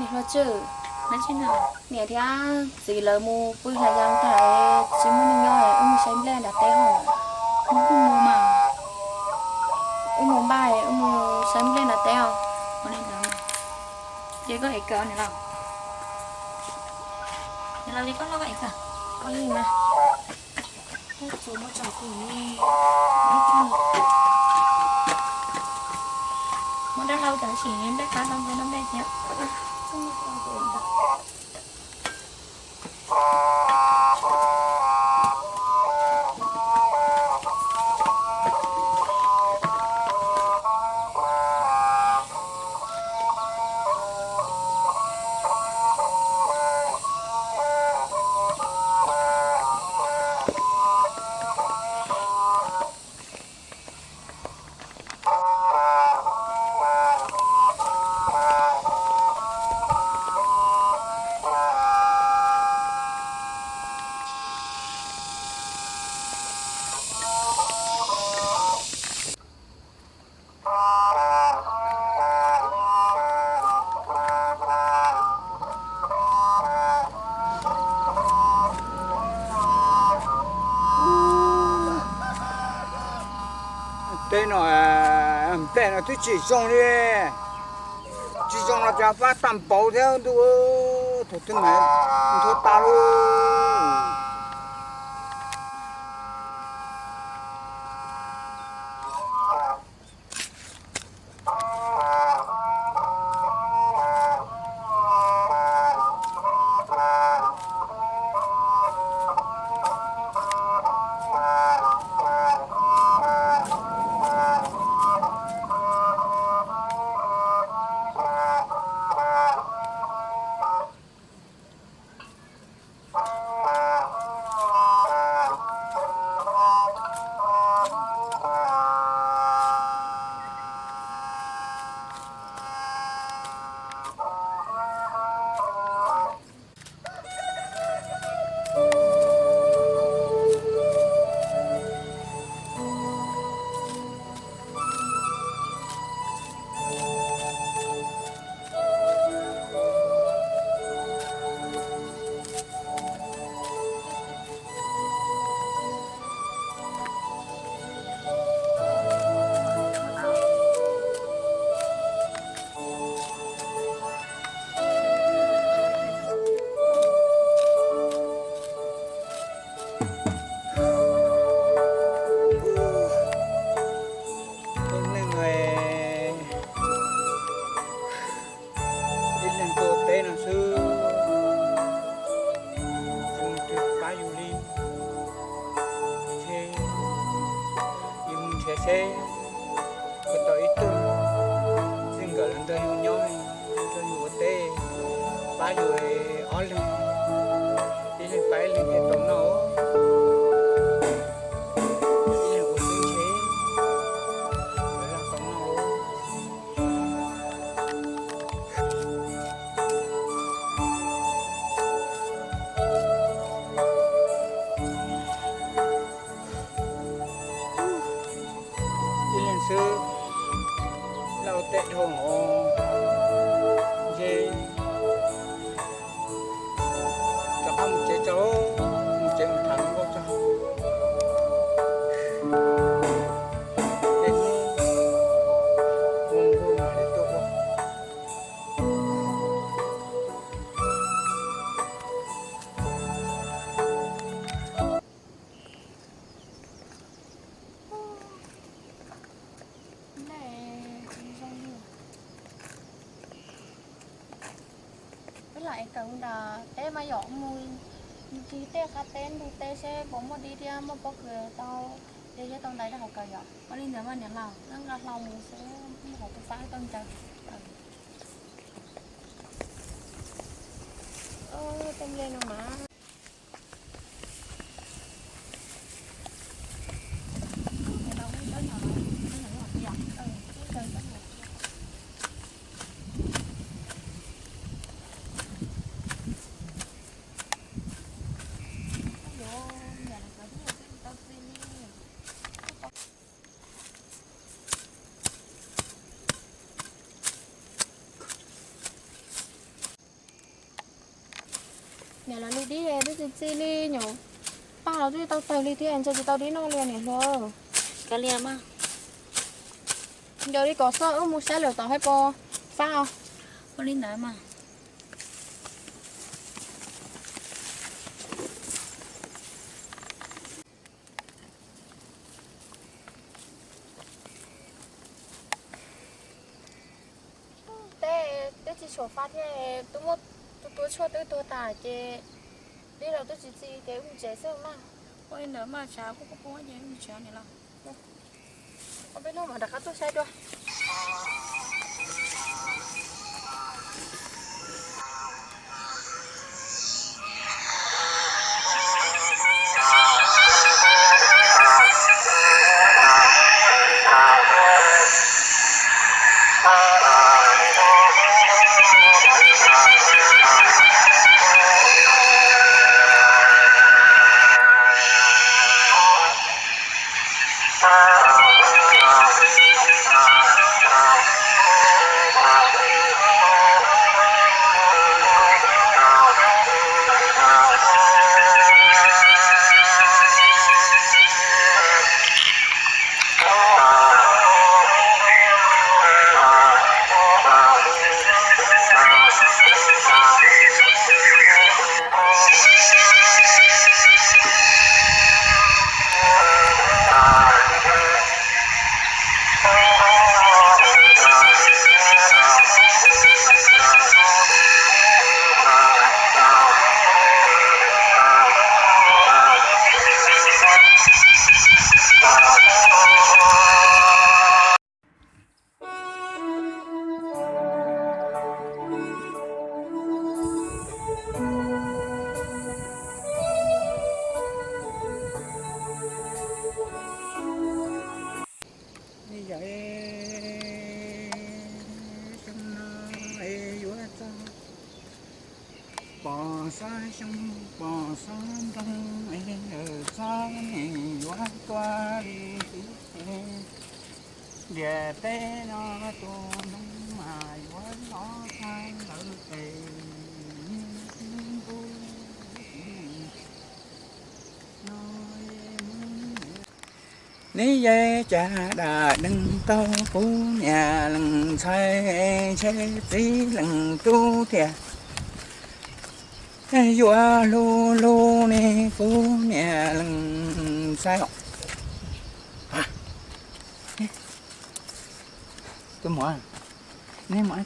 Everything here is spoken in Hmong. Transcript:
Hlob Tswb, niam thiab txiv lawv mus pw hlais yas tag, tsis muaj neeg nyob, wb mus saib nplej nram teb os. Wb mus mas, wb mus npaj, wb mus saib nplej nram teb os. Ces koj ev kawm niam laus, niam laus ces koj los koj ev kawm. Muab dab laug cov sim nplej qab tau nqi no nplej thiab. Teb no, nplej no twb tsis zoo li, tsis zoo los cas fab tag npaum thiab ntuj, thaum twg mas nthuav tas lawm. Ib leeg, ib leeg tuaj teb no xwb, tsis muaj twg pab yus li. Ces yus mus nrhiav seb puas tau ib tug txij nkawm los nrog yus nyob, nrog yus ua teb, pab yus ob leeg, ib leeg pab ib leeg thiaj tau noj, ib leeg ua xwb ntshe yuav tau noj. Ib leeg xwb, laj ua teb dhau os, ntshe rov qab mus tsev tso, mus tsev mus tham hluas nkauj tso. Tej hnub zoo nkauj mam li tuaj ua. Wb lam ev kawm nram teb mas yom, mus kis tej qab teb ntug teb seb puas muaj dib thiab muaj pob kws tau, ces thiaj tau ntais rau hauv kawm yom. Ua li ntawd mas niam laus, nqa hlau mus seb muaj qhov twg pab tau ncaws. Tej nplej no mas Los li dib twb txi txiv li nyuam paj los twb tau tawg li thiab, ntshe tsis tau dib noj li niam hluas. Kav liam mas. Nco li kom xoj wb mus saib lawm tom haib pos fab os. Ua li ntawd mas. Teb, teb tsis tshua fab thiab, twb muab tus tua tshuaj twb tuag tas ces dib los twb tsis txi ces wb mus tsev xwb mas. Ua li ntawd mas tsam kuj pub pub ces wb mus tsev niam laus. Ob peb hnub mam rov qab tuaj saib dua. Yog xyoo no es yuav txog pom xab xyoo pom xab nroog es lawm txog ne yuav tua li tib ces ntiaj teb no tus neeg mas yuav los tag lawm tes ntuj no. Neb yeej cas dam neeg taug kuv niam leej ntxhais ntshe txiv leej tub thiaj yuav hlub hlub ne kuv niam leej ntxhais. Tus muam, neb muam.